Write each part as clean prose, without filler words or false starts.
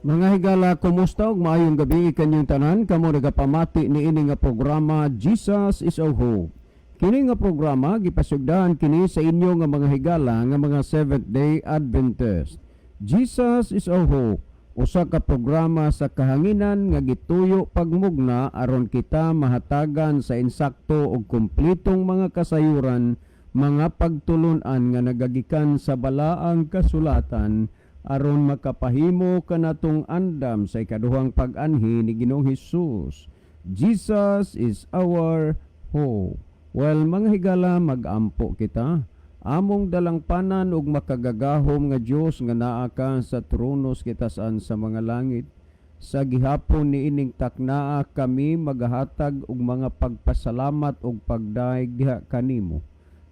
Mga higala, kumusta ug maayong gabi kanyong tanan kamo nagapamati niini nga programa, Jesus is Our Hope. Kini nga programa gipasugdan kini sa inyo nga mga higala nga mga Seventh Day Adventist. Jesus is Our Hope, usa ka programa sa kahanginan nga gituyo pagmugna aron kita mahatagan sa insakto ug kumpletong mga kasayuran, mga pagtulun-an nga nagagikan sa Balaang Kasulatan aron makapahimo kanatong andam sa ikaduhang pag-anhi ni Ginoong Hesus. Jesus is our hope. Well, mga higala, mag-ampo kita. Among dalangpanan ug makagagahom nga Dios nga naa ka sa trono sa kitasan sa mga langit. Sa gihapon niining taknaa, kami magahatag og mga pagpasalamat ug pagdayeg diha kanimo.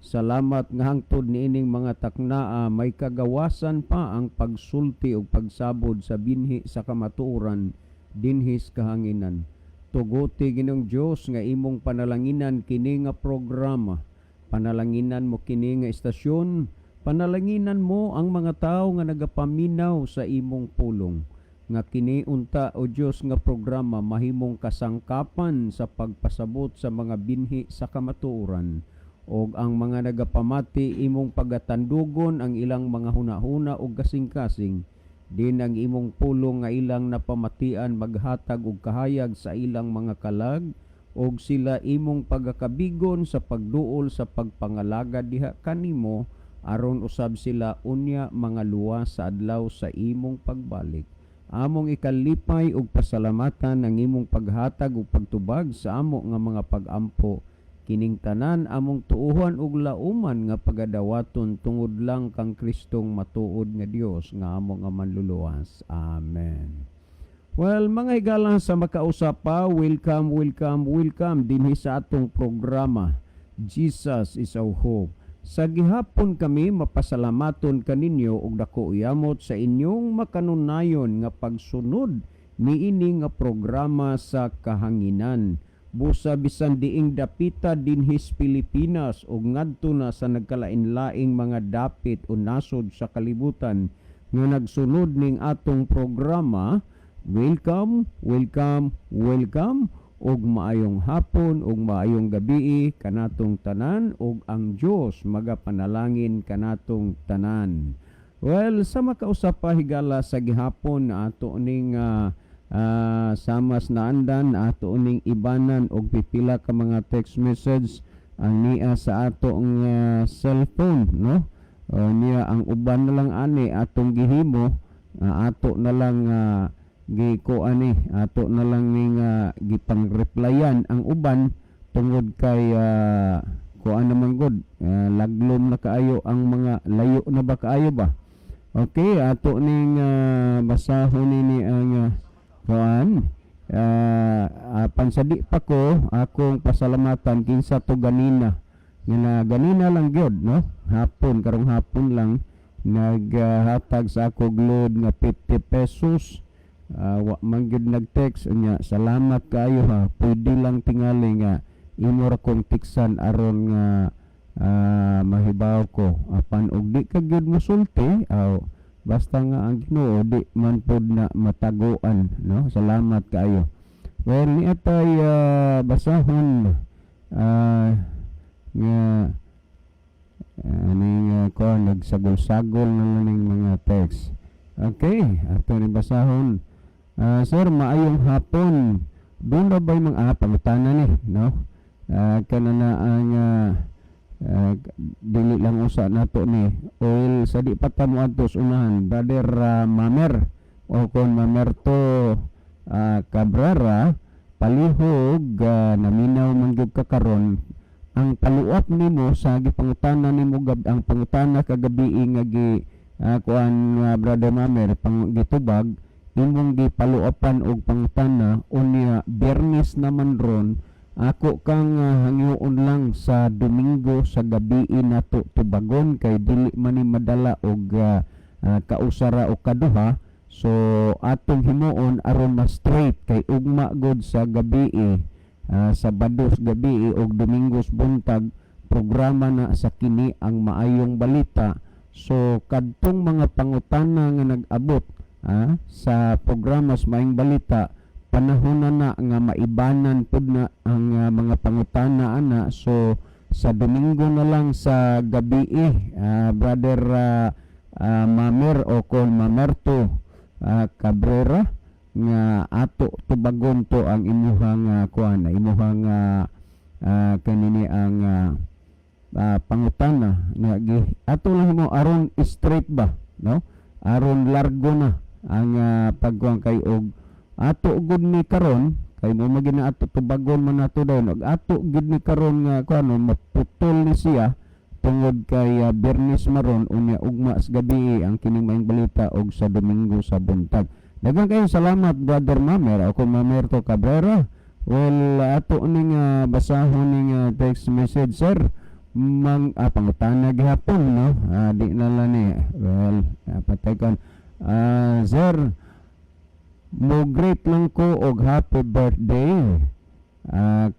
Salamat nga hangtod niining mga taknaa may kagawasan pa ang pagsulti ug pagsabod sa binhi sa kamatuoran dinhis kahanginan. Tuguti, Ginoong Dios, nga imong panalanginan kini nga programa. Panalanginan mo kini nga istasyon. Panalanginan mo ang mga tawo nga nagapaminaw sa imong pulong. Nga kini unta, o Dios, nga programa mahimong kasangkapan sa pagpasabot sa mga binhi sa kamatuoran og ang mga nagapamati imong pagatandugon ang ilang mga hunahuna ug kasing-kasing din ang imong pulong nga ilang napamatian maghatag og kahayag sa ilang mga kalag og sila imong pagakabigon sa pagduol sa pagpangalagad diha kanimo aron usab sila unya mga luwas sa adlaw sa imong pagbalik. Among ikalipay ug pasalamatan ang imong paghatag ug pagtubag sa amo nga mga pagampo. Kining tanan among tuohan ug lauman nga pagadawaton tungod lang kang Kristong matuod nga Dios nga amo nga manluluwas. Amen. Well, mga higala, sa makausap pa, welcome, welcome, welcome dinhi sa atong programa, Jesus is Our Hope. Sa gihapon kami mapasalamaton kaninyo og dako yamot sa inyong makanunayon nga pagsunod niini nga programa sa kahanginan. Busa bisan diing dapita dinhis Pilipinas o ngadto na sa nagkalain-laing mga dapit o nasod sa kalibutan nga nagsunod ning atong programa, welcome, welcome, welcome ug maayong hapon ug maayong gabii kanatong tanan ug ang Dios magapanalangin kanatong tanan. Well, sa makausap pa, higala, sa gihapon ato ning samas naandan ato ning ibanan og pipila ka mga text message ang niya sa atong cellphone, no? Niya ang uban na lang ani atong gihimo, ato na lang giko ani ato na lang ning gipang-replyan ang uban tungod kay kuan naman gud, laglom na kaayo ang mga layo na ba kaayo ba. Okay, ato ning basahon nini ang kuan. Pansadi pa ko akong pasalamatan kinsa to ganina nga na ganina lang gyud, no, hapon, karong hapon lang naghatag sa ako load nga 50 pesos. Wa man gyud nag-text unya. Salamat kaayo ha. Pwede lang tingali nga imo ra kong tiksan aron nga mahibaw ko apan og di ka gyud mosulti aw basta nga ang Ginoo di man pod na mataguan, no? Salamat kaayo. Well, ni atay basahon nga aning ko nagsagol-sagol na lang ning mga text. Okay, ato ni basahon. Sir, maayong hapon. Doon na ba'y mga pangutana ni, no? Kana na ang dili lang usa nato ni. Oil sa di pa ta mo adto sa unahan, Brother Mamer o kon Mamerto Cabrera, palihog naminaw man gyud ka karon. Ang paluap nimo sa gipangutana nimo gab ang pangutana kagabi nga gi kuan nga Brother Mamer pang gitubag imong gipaluapan og pangutana unya Biyernes naman ron, ako kang hangyoon lang sa Domingo sa gabi nato tubagon kay dili man ni madala og kausara o kaduha. So atong himuon aron ma straight kay ugma gud sa gabi, Sabados gabi og Domingos buntag programa na sa Kini ang Maayong Balita. So kadtong mga pangutana nga nag-abot Sa programa sa Maayong Balita, panahon na na nga maibanan pud na ang mga pangutana ana. So sa Domingo na lang sa gabi eh, Brother Mamer o kon Mamerto Cabrera, nga ato tubagon to ang imuhang kuan, imuhang kanini ang pangutana nga gi ato lang mo aron straight ba, no, aron largo na ang pagkuan kay og ato gud ni karon kay mo magina ato tubagon man nato dayon og ato gid ni karon nga kuan maputol ni siya tungod kay Biyernes maron, unya ugma sa gabi ang kining Maayong Balita og sa Domingo sa buntag. Daghang kayong salamat, Brother Mamer ako Mamerto Cabrera. Well, ato ning basahon ning text message, sir, mang pangutana gihapon, no? Di na lang ni, well, patay kon. Sir, mo greet lang ko og happy birthday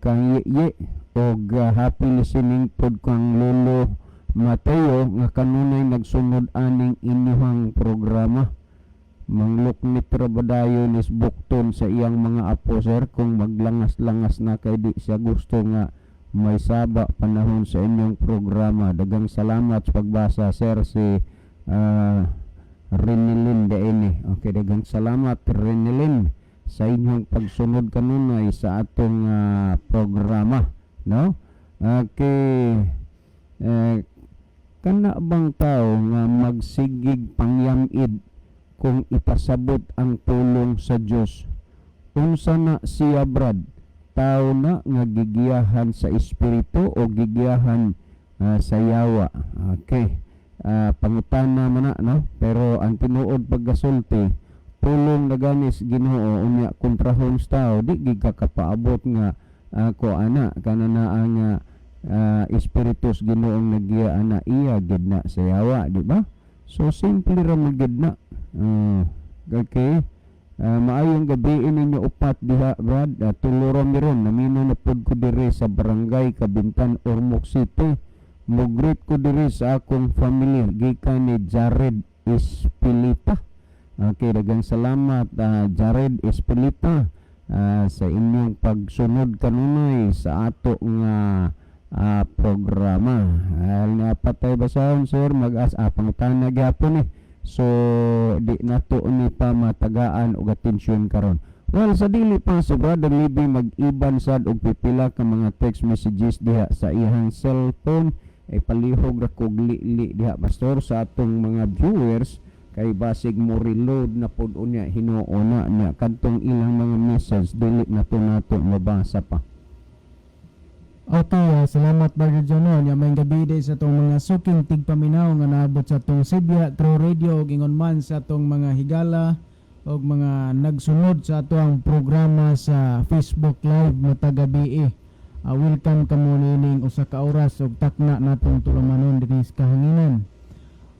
kang Ye og happy listening pod kang Lolo Mateo nga kanunay nagsunod aning inyuhang programa. Mangluknit ra ba dayon is bukton sa iyang mga apo, sir, kung maglangas-langas na kay di siya gusto nga may saba panahon sa inyong programa. Daghang salamat sa pagbasa, sir. Si Renelin Daini. Okay, daghang salamat, Renelin, sa inyong pagsunod kanunay sa atong programa, no? Okay. Kana bang tao nga magsigig pangyamid kung ipasabot ang pulong sa Dios? Unsa na siya, Brad? Tao na nga gigiyahan sa espiritu o gigiyahan sa yawa? Okay. Pangutana man na, no? Pero ang tinuod pagkasulti, pulong na ganis Ginoo, unya kontrahon sa tao, di gid ka kapaabot nga ko ana kana na ang espiritus Ginoong nagiya ana, iya gid na sa yawa, di ba? So simple ra man gid na. Okay. Maayong gabi ninyo upat diha, Brad. Tulo ra mi ron. Namino na pud ko diri sa Barangay Kabintan, Ormoc City. Mo-greet ko diri sa akong family gikan ni Jared Espilita. Okay, daghang salamat, Jared Espilita, sa inyong pagsunod kanunay sa ato nga programa. Al nga patay basahon, sir, mag-as pangutana gyapon eh. So di nato ni pa matagaan og atensyon karon. Well, sa dili pa si Brother Libby mag-iban sad og pipila ka mga text messages diha sa iyang cellphone, ay palihog ra kog li diha, Pastor, sa atong mga viewers kay basig mo reload na pod unya hinuon na niya kadtong ilang mga message, dili na to nato mabasa pa. Okay, salamat, Brother Jono. Nya may gabi day sa atong mga suking tigpaminaw nga naabot sa atong Sibya True Radio ug ingon man sa atong mga higala ug mga nagsunod sa atoang programa sa Facebook Live matag gabi. Welcome kamo niining usa ka oras ug takna natong tulumanon dinhi sa kahanginan.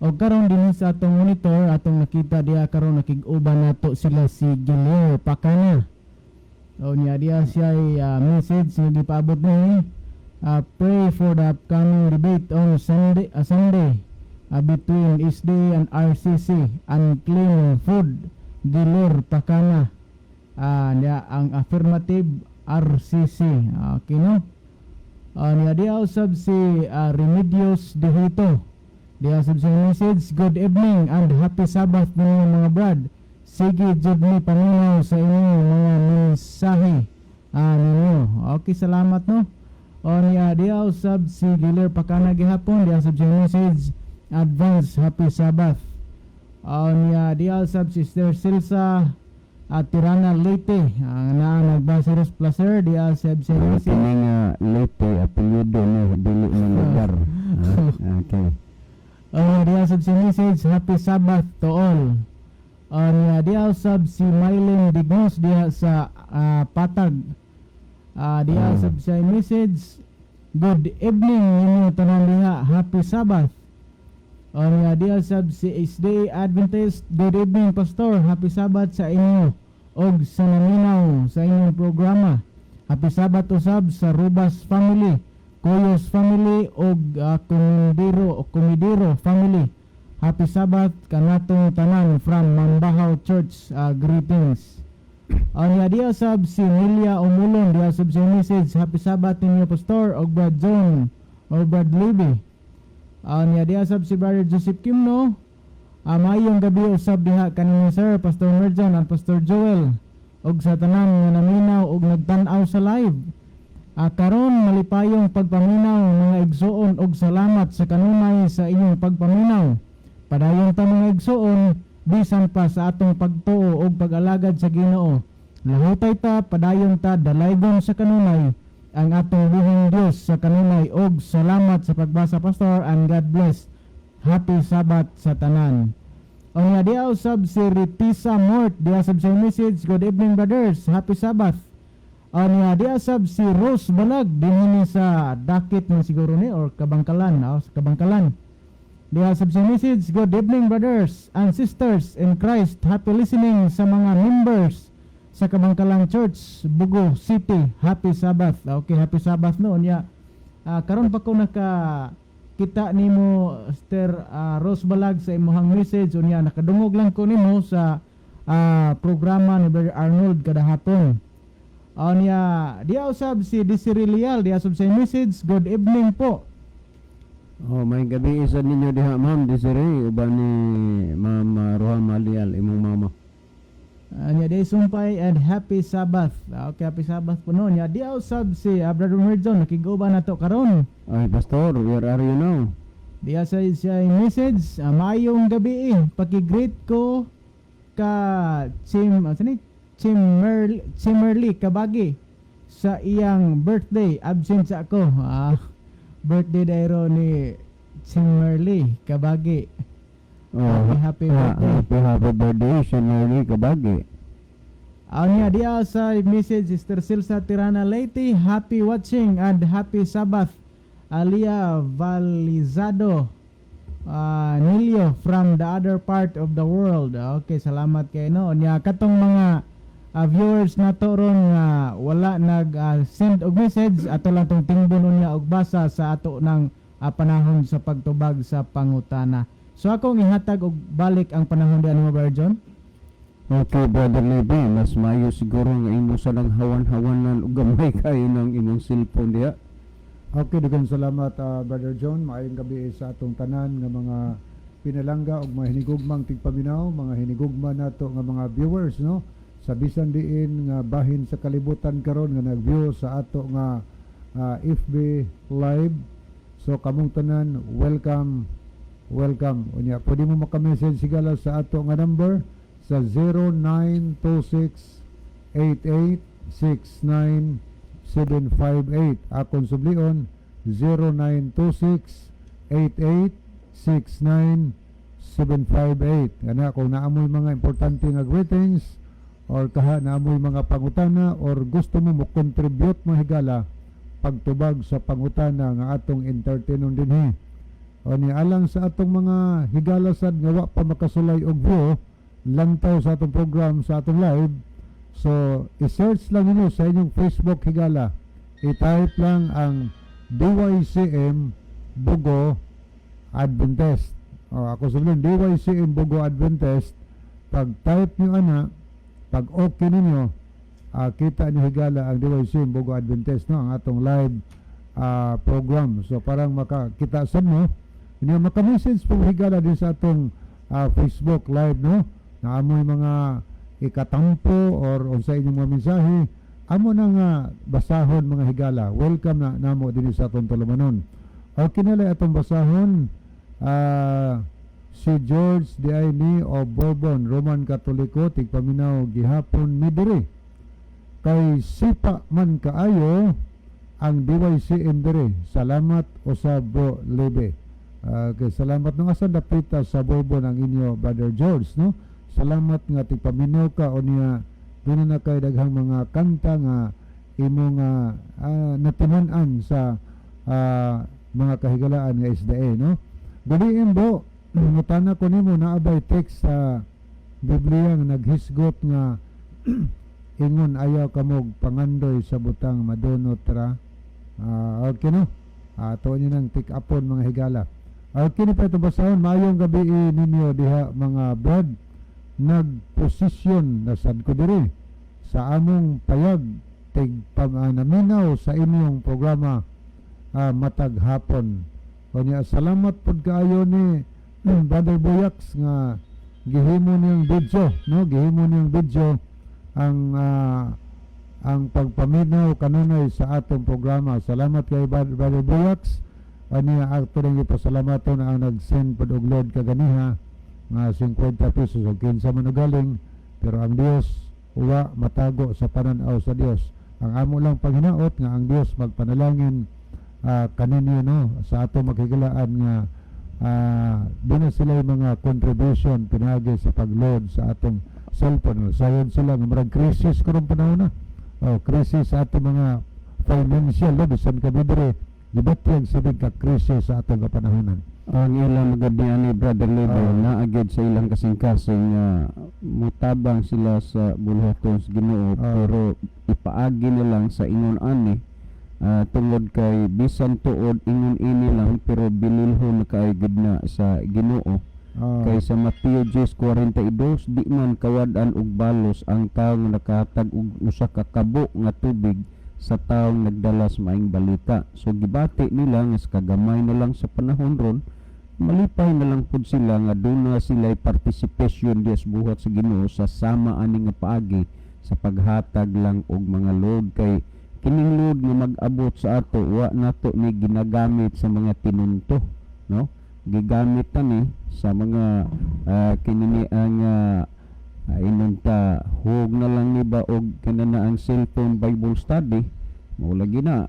Og karon dinhi sa atong monitor, atong nakita diha karon, nakig-uban nato sila si Gileo Pakana. O niya diya siya ay message nga gipaabot ni pray for the upcoming debate on Sunday between SDA and RCC, unclean food, Gilor Pakana. Niya ang affirmative RCC. Okay, no? Niya diya usab si Remedios Dihito. Diya usab siya message, "Good evening and happy Sabbath ninyo, mga brad. Sige jud ni paminaw sa inyong mga mensahe ninyo." Okay, salamat, no. O niya diya usab si Giler Pakana gihapon, diya usab siya message, "Advance happy Sabbath." O niya diya usab Sister Silsa at Tirana Leyte ang naa nagbaseros placer, diya usab siya message. Kini nga Leyte, apelyido ni, dili man lugar. Okay. Oh, diya sab si message, "Happy Sabbath to all." Niya diya sab si Mylene Dignos diha sa Patag. Diya sab siya message, "Good evening ninyo tanan diha. Happy Sabbath." Niya diya sab si SDA Adventist, "Good evening, Pastor. Happy Sabbath sa inyo og sa naminaw sa inyong programa. Happy Sabbath usab sa Rubas family, Koyos family og Komidiro o Komidiro family." Happy Sabbath kanatong tanan from Mambahaw Church. Greetings. Unya diya sab si Milia Umulon, diya sab si message, "Happy Sabbath ninyo, Pastor og Brad John or Brad Libby." Unya diya sab si Brother Joseph Kimno. Maayong gabi usab diha kaninyo, sir, Pastor Merjan at Pastor Joel, og sa tanan nga naminaw og nagtan-aw sa live. Karon malipayong pagpaminaw, mga igsuon, og salamat sa kanunay sa inyong pagpaminaw. Padayon ta, mga igsuon, bisan pa sa atong pagtuo og pag-alagad sa Ginoo. Lahutay ta, padayon ta, dalaygon sa kanunay ang atong buhing Dios sa kanunay og salamat sa pagbasa, Pastor, and God bless. Happy Sabbath sa tanan. Unya diya usab si Ritisa Mort, diya sab sa message, "Good evening, brothers, happy Sabbath." Unya diya sab si Rose Balag dinhi sa Dakit man siguro ni or Kabangkalan, oh, sa Kabangkalan. Diya sab sa message, "Good evening, brothers and sisters in Christ. Happy listening sa mga members sa Kabangkalan Church, Bugo City. Happy Sabbath." Okay, happy Sabbath, no. Unya karon pa ko naka kita nimo, Sister Rose Balag, sa imong message. Unya nakadungog lang ko nimo sa programa ni Brother Arnold kadahapon. Unya diya usab si Desiree Leal, diya usab sa message, "Good evening po." Oh, maayong gabi isa ninyo diha, Ma'am Desiree, uban ni Ma'am Rohama Leal, imong mama. Nya di sumpay and happy Sabbath. Okay, happy Sabbath po, no. Nya diya usab si Brother Merjon, nakiguban nato karon. Ay, Pastor, where are you now? Diya sa siya message, "Maayong gabi eh. Paki-greet ko ka Chim, ni? Chimerly Kabagi sa iyang birthday. Absent sa ako." Birthday dairo ni Chimerly Kabagi. Oh, Happy, happy birthday. Happy, happy birthday, Chimerly Kabagi. Unya diya sa message, Sister Silsa Tirana Leyte, "Happy watching and happy Sabbath. Alia Valizado Nilio from the other part of the world." Okay, salamat kay, no. Nya katong mga viewers nato ron nga wala nag send og message, ato lang tong tingbon unya og basa sa ato ng panahon sa pagtubag sa pangutana. So akong ihatag og balik ang panahon diyan mo, Brother John. Okay, Brother Levi, mas maayo siguro nga imo sa lang hawan-hawanan ug gamay kayo ng imong cellphone diha. Okay, daghang salamat, Brother John. Maayong gabi sa atong tanan nga mga pinalangga ug mga hinigugmang tigpaminaw, mga hinigugma nato nga mga viewers, no, sa bisan diin nga bahin sa kalibutan karon nga nag-view sa ato nga FB Live. So kamong tanan, welcome, welcome. Unya pwede mo maka-message sigala sa ato nga number sa 0926 8869 758. Akon sublion, 0926 8869 758. Kana kung naamoy mga importante nga greetings or kaha naamoy mga pangutana or gusto mo mo contribute, mga higala, pagtubag sa pangutana nga atong entertainon dinhi. O ni alang sa atong mga higala sad nga wa pa makasulay og view lantaw sa atong program, sa atong live. So, i-search lang ninyo sa inyong Facebook, higala. I-type lang ang DYCM Bugo Adventist. O, ako sabihin, DYCM Bugo Adventist. Pag type nyo ana, pag okay ninyo, kita nyo, higala, ang DYCM Bugo Adventist, no, ang atong live program. So, parang makakita sa mo, hindi maka-message po, higala, din sa atong Facebook Live, no? Naamoy mga ikatampo or unsa inyong mga mensahe, amo na nga basahon, mga higala. Welcome na namo dinhi sa atong tulumanon. Okay na lang atong basahon, si George Diayni o Bourbon, Roman Katoliko, tigpaminaw gihapon mi diri. Kay sipa man kaayo ang DYCM diri. Salamat usab, Bro Lebe. Okay, salamat nung asa dapita sa Bourbon ang inyo, Brother George, no? Salamat nga tigpaminaw ka o niya doon na kay daghang mga kanta nga imo nga natiman-an sa mga kahigalaan nga SDA, no? Guliin bo, ngutana ko nimo, naa bay text sa Biblia nga naghisgot nga ingon ayaw kamog pangandoy sa butang madunot ra? Okay, no? Ato niyo nang pick upon, mga higala. Kini pa ito basahon. Maayong gabi ninyo diha, mga brad. Nagposisyon na sad ko diri sa among payag tig naminaw sa inyong programa matag hapon. Unya salamat pud kaayo ni Brother Boyax nga gihimo niyang video, no? Gihimo niyang video ang pagpaminaw kanunay sa atong programa. Salamat kay Brother Boyax. Aniya ato rin ipasalamaton ang nag-send pod og load kaganiha nga 50 pesos og kinsa man og galing, pero ang Dios wa matago sa pananaw sa Dios. Ang amo lang paghinaot nga ang Dios magpanalangin kaninyo, no, sa ato makigilaan nga duna sila yung mga contribution pinaagi sa pag-load sa atong cellphone. Sayon sila nga murag crisis karong panahon na. Oh, crisis sa atong mga financial, no, bisan ka diri gibatyag sabig ka crisis sa atong kapanahonan. Ang ilang magad ni ani, Brother Lebo, Ah. naagid sa ilang kasing-kasing nga mutabang sila sa buluhaton sa Ginoo, pero ipaagi na lang sa ingon ani tungod kay bisan tuod ingon ini lang, pero bililhon na kay gid na sa Ginoo. Kay sa Mateo 10:42, di man kawad-an og balos ang tawo nga nakahatag og usa ka kabo nga tubig sa taong nagdala sa maayong balita. So gibati nila nga sa kagamay na lang sa panahon ron, malipay na lang pud sila nga duna sila participation diya sa buhat sa Ginoo sa sama ani nga paagi sa paghatag lang og mga load, kay kining load nga mag-abot sa ato, wa nato ni ginagamit sa mga tinunto, no? Gigamit ta ni sa mga kinini ang inunta hug na lang ni ba og kanana ang cellphone Bible study mao lagi na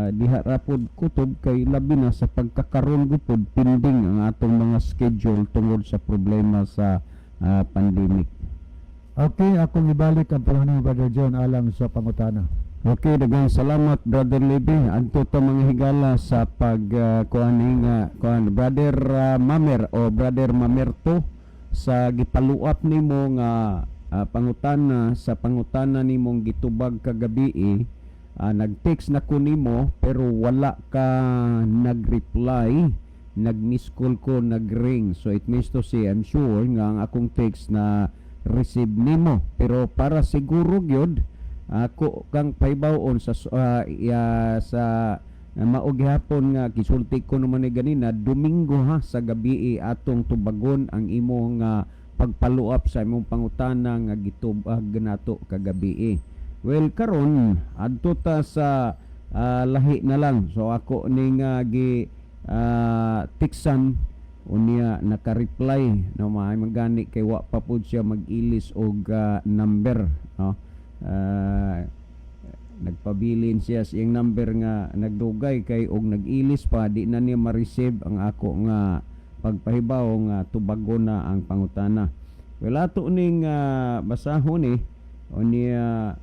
diha ra pod kutob kay labi na sa pagkakaron gupod pending ang atong mga schedule tungod sa problema sa pandemic. Okay, akong ibalik ang panahon ni Brother John alang sa pangutana. Okay, daghang salamat, Brother Libby. Adto ta, mga higala, sa pag kuan nga kuan, Brother Mamer o Brother Mamerto, sa gipaluap nimo nga pangutana sa pangutana nimong gitubag kagabi. Nag-text na ko nimo pero wala ka nag-reply. Nag-miss call ko, nag-ring. So it means to say, I'm sure nga ang akong text na receive nimo. Pero para siguro gyud ako kang pahibaw-on sa sa mao gihapon nga gisulti ko naman ni ganina Domingo ha sa gabi atong tubagon ang imong pagpaluap sa imong pangutana nga gitubag nato kagabi. Well, karon adto ta sa lahi na lang. So ako ning gi tiksan, unya naka-reply, no? Maay magani kay wa pa pud siya mag-ilis og number, no? Nagpabilin siya sa iyang number nga nagdugay kay og nag-ilis pa, di na niya ma-receive ang ako nga pagpahibaw nga tubagon na ang pangutana. Well, ato ning basahon ni unya.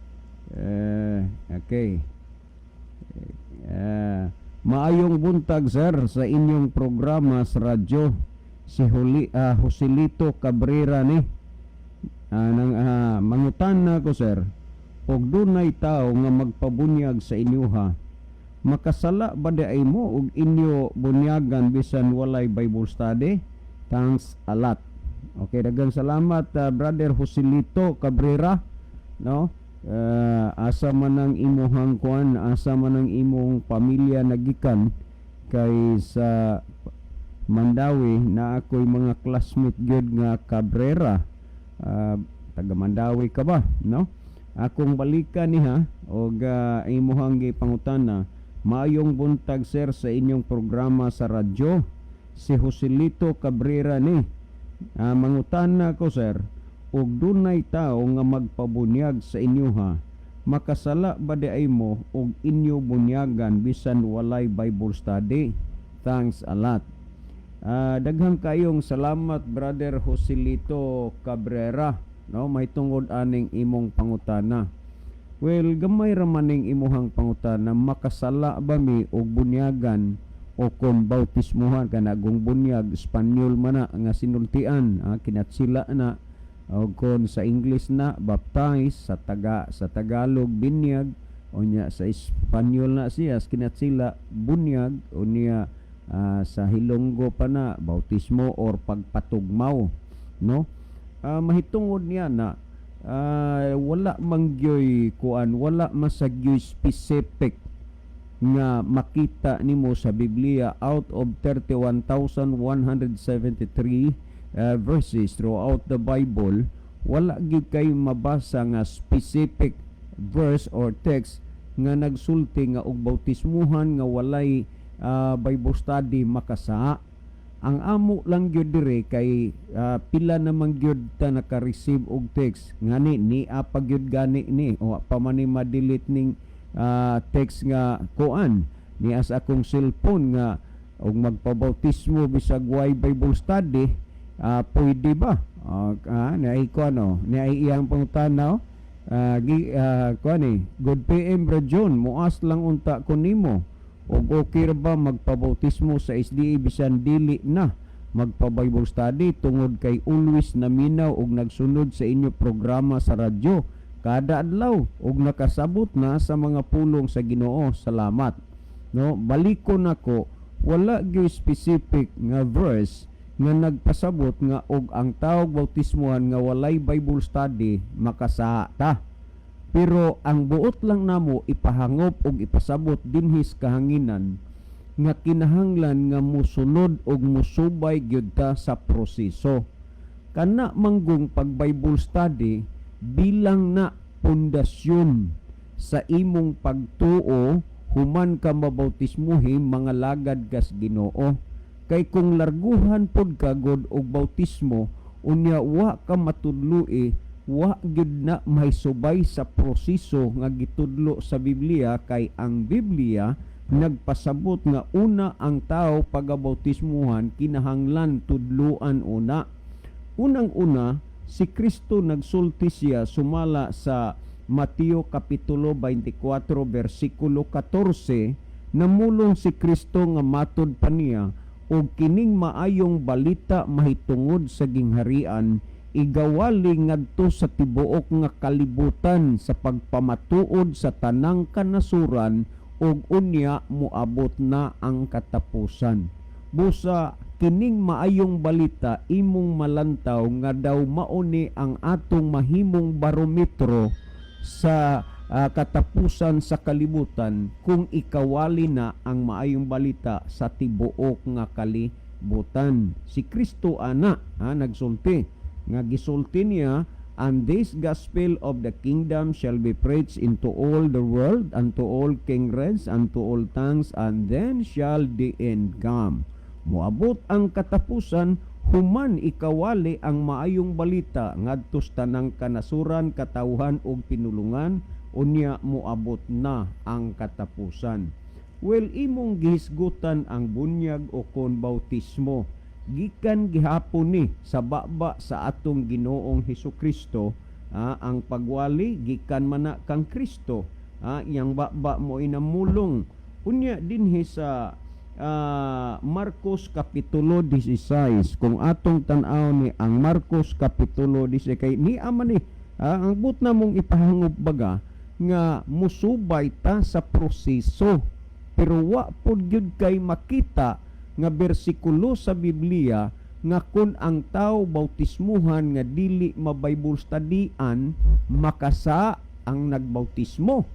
Okay. Maayong buntag, sir, sa inyong programa sa radyo. Si Joselito Cabrera ni. Nang mangutan na ko, sir, og dunay tao nga magpabunyag sa inyoha, makasala ba diay mo og inyo bunyagan bisan walay Bible study? Thanks a lot. Okay, daghang salamat, Brother Joselito Cabrera, no? Asa man ang imuhang kuan, asa man ang imong pamilya nagikan, kay sa Mandawi na ako'y mga classmate gyud nga Cabrera. Taga Mandawi ka ba, no? Akong balikan niha og imuhang gipangutana. Maayong buntag, sir, sa inyong programa sa radyo. Si Joselito Cabrera ni. Mangutana ko, sir, og dunay tao nga magpabunyag sa inyoha, makasala ba di ay mo og inyo bunyagan bisan walay Bible study? Thanks a lot. Daghang kayong salamat, Brother Joselito Cabrera, no, mahitungod aning imong pangutana. Well, gamay ra man ning imuhang pangutana, makasala ba mi og bunyagan o kon bautismuhan kana kung bunyag, Espanyol man na nga sinultian, kinatsila na o kon sa English na baptize, sa Tagalog binyag, unya sa Espanyol na siya kinatsila bunyag, unya. Sa Hilonggo pa na bautismo or pagpatugmaw, no? Mahitungod niya na wala mangyoy kuan, wala masagyoy specific nga makita nimo sa Biblia out of 31,173 verses throughout the Bible. Wala gyud kay mabasa nga specific verse or text nga nagsulti nga og bautismuhan nga walay Bible study makasa. Ang amo lang gyud dire kay pila naman gyud ta naka-receive og text ngani ni pa gyud gani ni o pa man ni ma-delete ning text nga kuan ni as akong cellphone nga og magpabautismo bisag way Bible study, pwede ba? Naay ko ano ni iyang pangutana, oh. Kuan ni, "Good PM, Bro John, muas lang unta ko nimo og okay ra ba magpabautismo sa SDA bisan dili na magpa Bible study, tungod kay always naminaw og nagsunod sa inyo programa sa radyo kada adlaw og nakasabot na sa mga pulong sa Ginoo. Salamat." No, balikon nako, wala gyud specific nga verse nga nagpasabot nga og ang tawag bautismohan nga walay Bible study makasa ta. Pero ang buot lang namo ipahangop og ipasabot dinhi sa kahanginan nga kinahanglan nga musunod og musubay gyud ta sa proseso. Kana manggong pag Bible study bilang na pundasyon sa imong pagtuo human ka mabautismuhi, mga lagad kas Ginoo. Kay kung larguhan pod ka god og bautismo, unya wa ka matudloi, wa gyud na mahisubay sa proseso nga gitudlo sa Biblia, kay ang Biblia nagpasabot nga una ang tao pagabautismuhan kinahanglan tudluan una. Unang-una, si Kristo nagsulti siya sumala sa Mateo kapitulo 24 bersikulo 14. Namulong si Kristo nga matod pa niya, "Og kining maayong balita mahitungod sa gingharian igawali ngadto sa tibuok nga kalibutan sa pagpamatuod sa tanang kanasuran, ug unya moabot na ang katapusan." Busa kining maayong balita imong malantaw nga daw mauni ang atong mahimong barometro sa katapusan sa kalibutan kung ikawali na ang maayong balita sa tibuok nga kalibutan. Si Kristo ana ha, nagsulti nga gisulti niya, "And this gospel of the kingdom shall be preached into all the world, unto all kindreds, unto all tongues, and then shall the end come." Moabot ang katapusan human ikawali ang maayong balita ngadto sa tanang kanasuran, katawhan ug pinulungan, unya moabot na ang katapusan. Well, imong gihisgutan ang bunyag o kon bautismo gikan gihapon ni sa baba sa atong Ginoong Hesus Kristo. Ang pagwali gikan man na kang Kristo, iyang baba mo inamulong. Unya dinhi sa Marcos kapitulo 16, kung atong tan-aw ni ang Marcos kapitulo 16, kay ni ama ni ang but na mong ipahangop baga nga musubay ta sa proseso, pero wa pod gyud kay makita nga bersikulo sa Biblia nga kung ang tao bautismuhan nga dili ma-Bible studyan makasa ang nagbautismo.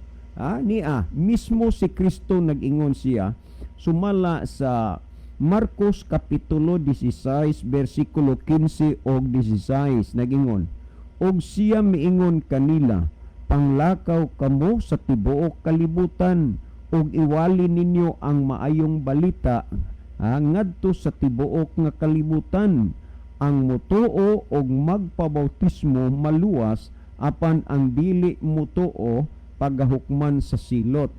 Niya mismo si Kristo nag-ingon siya sumala sa Marcos kapitulo 16 bersikulo 15 og 16. Nag-ingon, "Og siya miingon kanila, 'Panglakaw kamo sa tibuok kalibutan ug iwali ninyo ang maayong balita ngadto sa tibuok nga kalibutan. Ang mutuo og magpabautismo maluwas, apan ang dili mutuo pagahukman sa silot.'"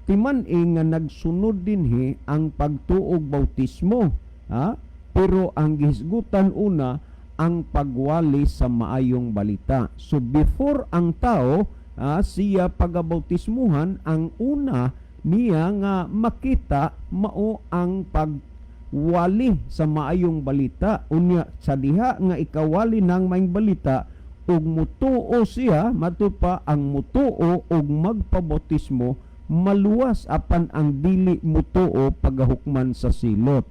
Timan-i nga nagsunod dinhi ang pagtuog bautismo, ha? Pero ang gihisgutan una ang pagwali sa maayong balita. So before ang tao siya pagabautismuhan, ang una niya nga makita mao ang pagwali sa maayong balita. Unya sa diha nga ikawali ng maayong balita ug mutuo siya, matud pa ang mutuo ug magpabautismo. maluwas, apan ang dili mutuo pagahukman sa silot.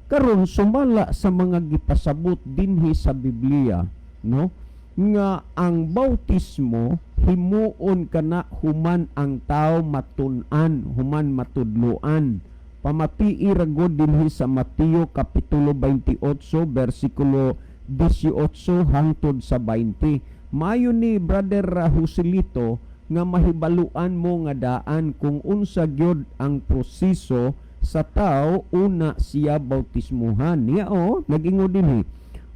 Karon, sumala sa mga gipasabot dinhi sa Biblia, no, nga ang bautismo himuon kana human ang tao matun-an, human matudloan. Pamatii ra gud dinhi sa Mateo kapitulo 28 bersikulo 18 hangtod sa 20. Mayo ni, Brother Joselito, nga mahibaluan mo nga daan kung unsa gyud ang proseso sa tao una siya bautismuhan niya. Oh, nag-ingon dinhi,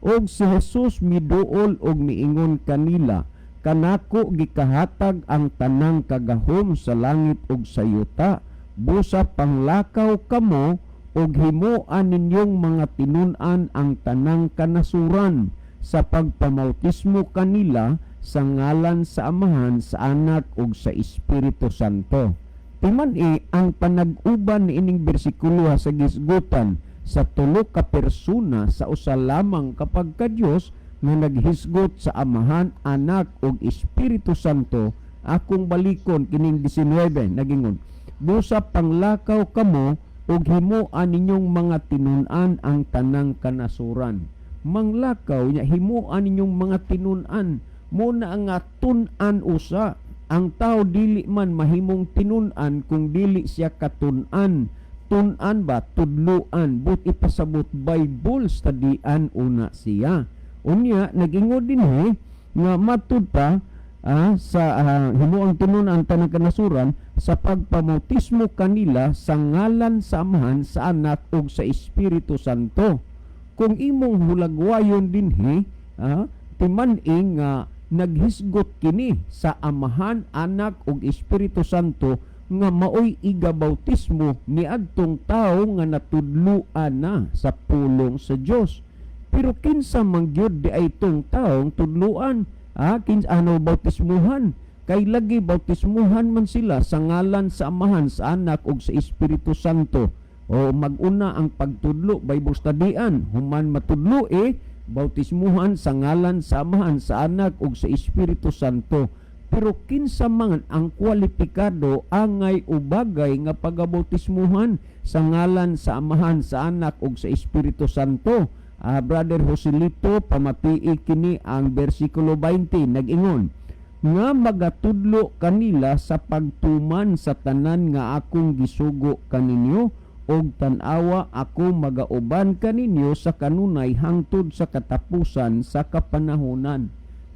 "Og si Jesus miduol og miingon kanila, 'Kanako gikahatag ang tanang kagahom sa langit ug sa yuta. Busa panglakaw kamo ug himoa ninyong mga tinun-an ang tanang kanasuran sa pagpamautismo kanila sa ngalan sa Amahan, sa Anak ug sa Espiritu Santo.'" Timan-i ang panag-uban niining bersikulo sa gisgutan sa tulo ka persona sa usa lamang kapag ka Dios nga naghisgot sa Amahan, Anak ug Espiritu Santo. Akong balikon kining 19, nagingon, "Busa panglakaw kamo ug himoa ninyong mga tinun-an ang tanang kanasuran." Manglakaw nya, himoa ninyong mga tinun-an. Mo na nga tun-an usa ang tao, dili man mahimong tinun-an kung dili siya katun-an. Tun-an ba, tudluan, but ipasabot Bible studyan una siya. Unya nag-ingon dinhi nga matud pa sa himuang tinun-an tanang kanasuran sa pagpamautismo kanila sa ngalan sa Amahan, sa Anak ug sa Espiritu Santo. Kung imong hulagwayon dinhi, timan-i nga naghisgot kini sa Amahan, Anak ug Espiritu Santo nga maoy igabautismo niadtong tawo nga natudloan na sa pulong sa Dios. Pero kinsa man gyud di ay itong taong tudloan? Kinsa ano bautismuhan? Kay lagi bautismuhan man sila sa ngalan sa Amahan, sa Anak ug sa Espiritu Santo. O mag-una ang pagtudlo, Bible studyan, human matudlo eh bautismuhan sa ngalan sa Amahan, sa Anak ug sa Espiritu Santo. Pero kinsa man ang kwalipikado angay o bagay nga pagabautismuhan sa ngalan sa Amahan, sa Anak ug sa Espiritu Santo? Brother Joselito, pamatii kini ang bersikulo 20, nag-ingon nga magatudlo kanila sa pagtuman sa tanan nga akong gisugo kaninyo, ug tan-awa, ako magauban kaninyo sa kanunay hangtod sa katapusan sa kapanahonan.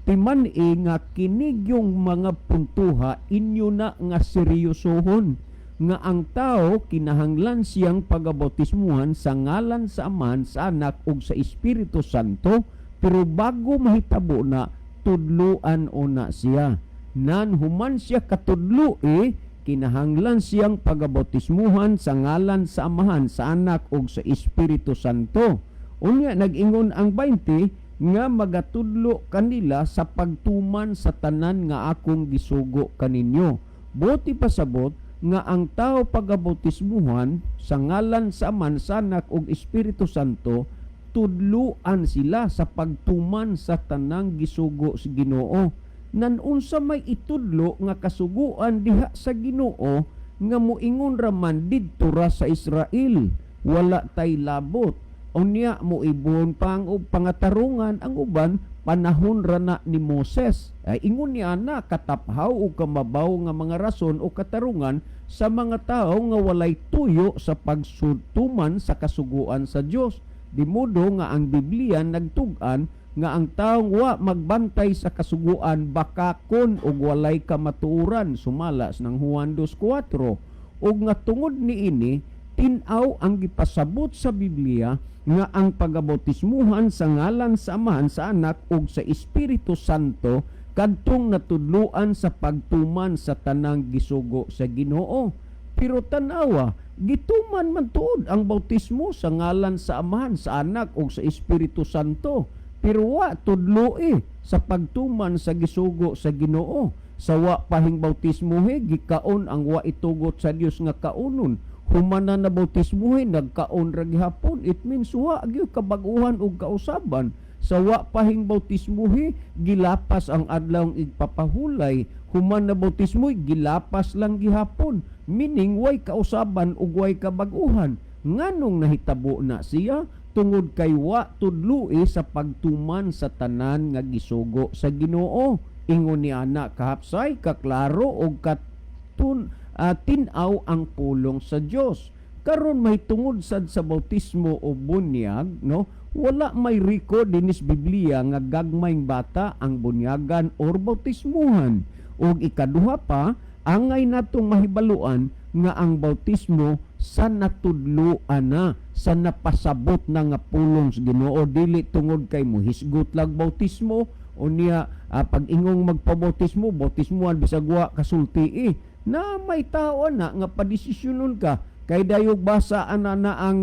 Timan-i nga kini yung mga puntuha inyo na nga seryosohon nga ang tao kinahanglan siyang pagabautismuhan sa ngalan sa Amahan, sa Anak ug sa Espiritu Santo, pero bago mahitabo na, tudluan una siya. Nan human siya katudlo eh, kinahanglan siyang pagabautismuhan sa ngalan sa Amahan, sa Anak ug sa Espiritu Santo. Unya nag-ingon ang 20 nga magatudlo kanila sa pagtuman sa tanan nga akong gisugo kaninyo. Buot pasabot nga ang tao pagabautismuhan sa ngalan sa Amahan, sa Anak ug Espiritu Santo, tudluan sila sa pagtuman sa tanang gisugo sa Ginoo. Nan unsa may itudlo nga kasuguan diha sa Ginoo nga moingon raman didto ra sa Israel? Wala tay labot. Unya moibon pa ang pangatarungan ang uban, panahon ra na ni Moses. Ay, ingon niya na kataphaw o kamabaw nga mga rason o katarungan sa mga tao nga walay tuyo sa pagsutuman sa kasuguan sa Dios. Di modo nga ang Biblia nagtug-an nga ang taong wa magbantay sa kasuguan bakakon og walay kamatuoran, sumala sa ng Juan 2:4. Ug nga tungod niini, tin-aw ang gipasabot sa Biblia nga ang pagabautismuhan sa ngalan sa Amahan, sa Anak ug sa Espiritu Santo kadtong natudloan sa pagtuman sa tanang gisugo sa Ginoo. Pero tanawa, gituman man tuod ang bautismo sa ngalan sa Amahan, sa Anak ug sa Espiritu Santo. Pero wa tudloi sa pagtuman sa gisugo sa Ginoo. Sa wa pahing bautismohe, gikaon ang wa itugot sa Dios nga kaunon. Human na nabautismohe, nagkaon ra gihapon. It means wa gyud kabag-uhan og kausaban sa Sa wa pahing bautismuhi, gilapas ang adlaw igpapahulay. Human na bautismo, gilapas lang gihapon, meaning way kausaban ug way kabag-uhan. Nganong nahitabo na siya? Tungod kay wa tudloi sa pagtuman sa tanan nga gisugo sa Ginoo. Ingon ni ana kahapsay, kaklaro og katun tin-aw ang pulong sa Dios. Karon, mahitungod sad sa bautismo o bunyag, no, wala may record dinis Biblia nga gagmayng bata ang bunyagan or bautismuhan. Ug ikaduha pa, angay natong mahibaluan nga ang bautismo sa natudloan na, sa napasabot na nga pulong sa Ginoo, dili tungod kay muhisgot lang bautismo o niya pag ingong magpabautismo, bautismuhan bisag wa kasulti eh. Na may tao na nga padesisyonon ka kay dayog basa ana na ang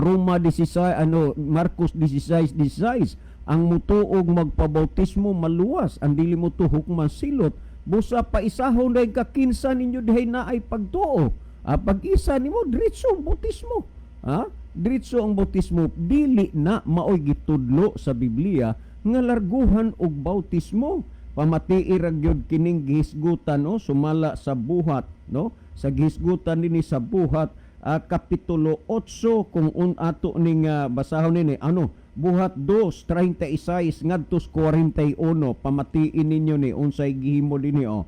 Roma 16, ano, Marcos 16:16, ang mutuog magpabautismo maluwas, ang dili mo hukman silot. Busa pa isahon dahil ka kinsa ninyo dihay na ay pagtuo. Pag isa nimo, diretso ang bautismo. Ha, diretso ang bautismo. Dili na maoy gitudlo sa Biblia nga larguhan og bautismo. Pamatii ra gyud kining gihisgutan, no, sumala sa Buhat, no, sa gihisgutan dinhi sa Buhat kapitulo 8, kung un ato ning basahon nini, ano, Buhat 2:36 ngadto 41. Pamatiin ninyo ni unsay gihimo dinhi, oh.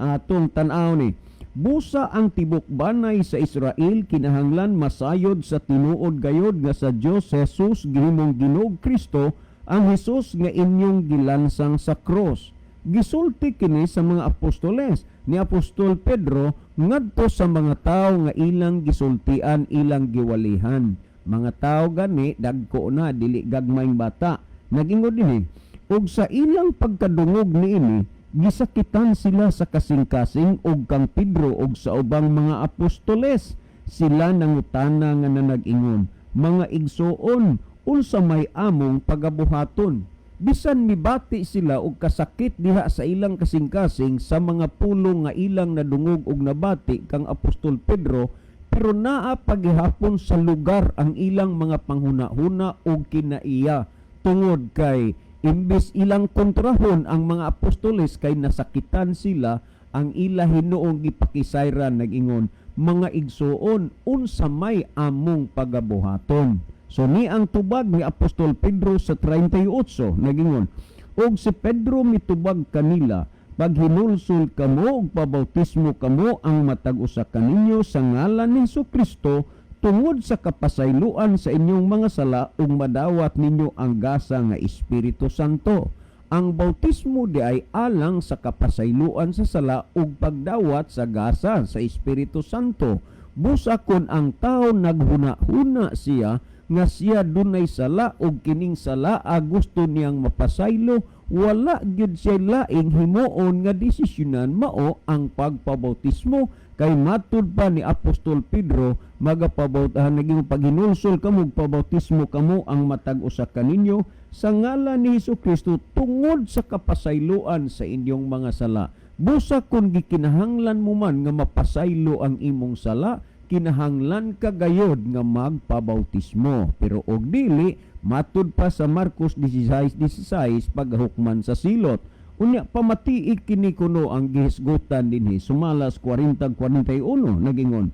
Atong tan-aw ni. Busa ang tibok banay sa Israel kinahanglan masayod sa tinuod gayod nga sa Dios Jesus gihimong Ginoong Kristo ang Hesus nga inyong gilansang sa cross. Gisulti kini sa mga apostoles ni Apostol Pedro ngadto sa mga tawo nga ilang gisultian, ilang giwalihan. Mga tao gani dagko na, dili gagmayng bata. Nagingon dinhi, ug sa ilang pagkadungog niini, gisakitan sila sa kasing-kasing ug kang Pedro ug sa ubang mga apostoles sila nangutana nga nanag-ingon, "Mga igsoon, unsa may among pagabuhaton?" Bisan mibati sila og kasakit diha sa ilang kasing-kasing sa mga pulong nga ilang nadungog og nabati kang Apostol Pedro, pero naa paghihapon sa lugar ang ilang mga panghuna-huna og kinaiya, tungod kay imbis ilang kontrahon ang mga apostoles kay nasakitan sila, ang ila hinuong gipakisayran, nag-ingon, "Mga igsuon, unsa may among pagabuhaton?" So ni ang tubag ni Apostol Pedro sa 38, nagingon, ug si Pedro mitubag kanila, "Paghinulsol kamo ug pabautismo kamo ang matag usa kaninyo sa ngalan ni Kristo tungod sa kapasayloan sa inyong mga sala ug madawat ninyo ang gasa nga Espiritu Santo." Ang bautismo di ay alang sa kapasayloan sa sala ug pagdawat sa gasa sa Espiritu Santo. Busa kon ang tao naghuna-huna siya nga siya dunay sala ug kining sala gusto niyang mapasaylo, wala gyud siya laing himuon nga desisyonan, mao ang pagpabautismo, kay matud pa ni Apostol Pedro, magapabaut naging paghinulsol kamo, pabautismo kamo ang matag usa kaninyo sa ngalan ni Hesus Kristo tungod sa kapasayloan sa inyong mga sala. Busa kung gikinahanglan mo man nga mapasaylo ang imong sala, kinahanglan ka gayod nga magpabautismo. Pero og dili, matud pa sa Marcos 16:16, paghukman sa silot. Unya pamatii kini kuno ang gihisgutan dinhi sumalas 40:41, nagingon,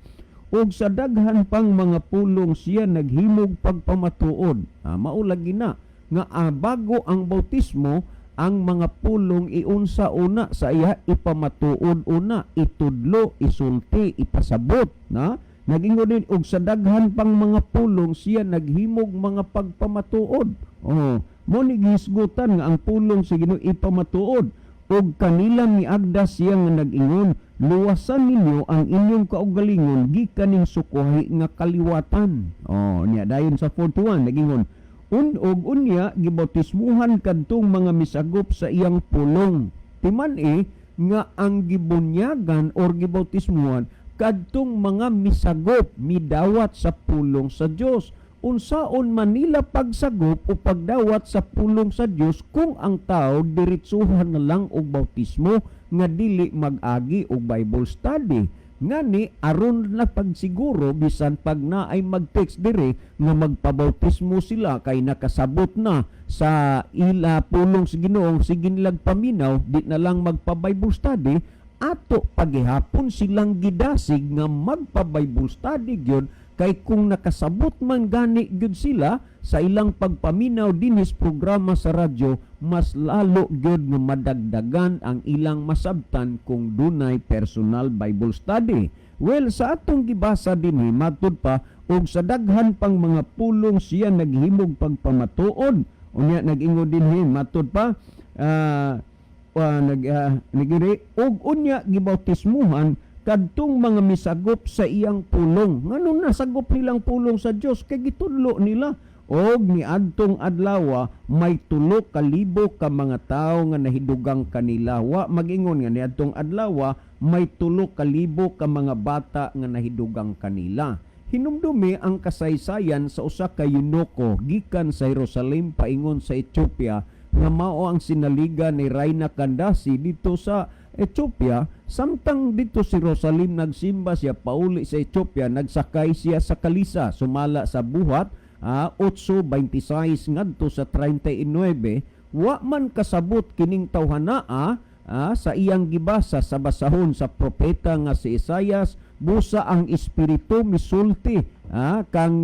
ug sa daghan pang mga pulong siya naghimog pagpamatuod. Mao lagi na nga bago ang bautismo, ang mga pulong iunsa una sa iya, ipamatuod una, itudlo, isulti, ipasabot na. Nagingon din, og sa daghan pang mga pulong siya naghimog mga pagpamatuod. Oh, mo ni gihisgutan nga ang pulong sa Ginoo ipamatuod. Ug kanila miagda siya nga nag-ingon, "Luwasan ninyo ang inyong kaugalingon gikan ning sukuhi nga kaliwatan." Oh, niya dayon sa 41 nagingon, un og unya gibautismuhan kadtong mga misagop sa iyang pulong. Timan-i nga ang gibunyagan or gibautismuhan kadtong mga misagop, midawat sa pulong sa Dios. Unsaon man nila pagsagop o pagdawat sa pulong sa Dios kung ang tao diretsuhan na lang og bautismo nga dili mag-agi og Bible study? Ngani aron na pagsiguro, bisan pag naay mag-text diri nga magpabautismo sila kay nakasabot na sa ila pulong sa Ginoo, sige nilag paminaw, di na lang magpa-Bible study, ato pagihapon silang gidasig nga magpa-Bible study gyud, kay kung nakasabot man gani gyud sila sa ilang pagpaminaw dinhis programa sa radyo, mas lalo gyud nga madagdagan ang ilang masabtan kung dunay personal Bible study. Well, sa atong gibasa dinhi, matud pa, "Ug sa daghan pang mga pulong siya naghimog pagpamatuod." Unya nag-ingon dinhi, matud pa, nagiri og unya gibautismuhan kadtong mga misagop sa iyang pulong. Nganong nasagop nilang pulong sa Dios? Kay gitudlo nila. Og niadtong adlawa may 3,000 ka mga tawo nga nahidugang kanila. Wa magingon nga niadtong adlawa may 3,000 ka mga bata nga nahidugang kanila. Hinumdumi ang kasaysayan sa usa ka eunuko gikan sa Jerusalem paingon sa Ethiopia nga mao ang sinaligan ni Reyna Candace dito sa Ethiopia. Samtang dito si Jerusalem nagsimba siya pauli sa Ethiopia, nagsakay siya sa kalisa sumala sa Buhat 8:26 ngadto sa 39. Wa man kasabot kining tawhanaa sa iyang gibasa sa basahon sa propeta nga si Isayas. Busa ang Espiritu misulti kang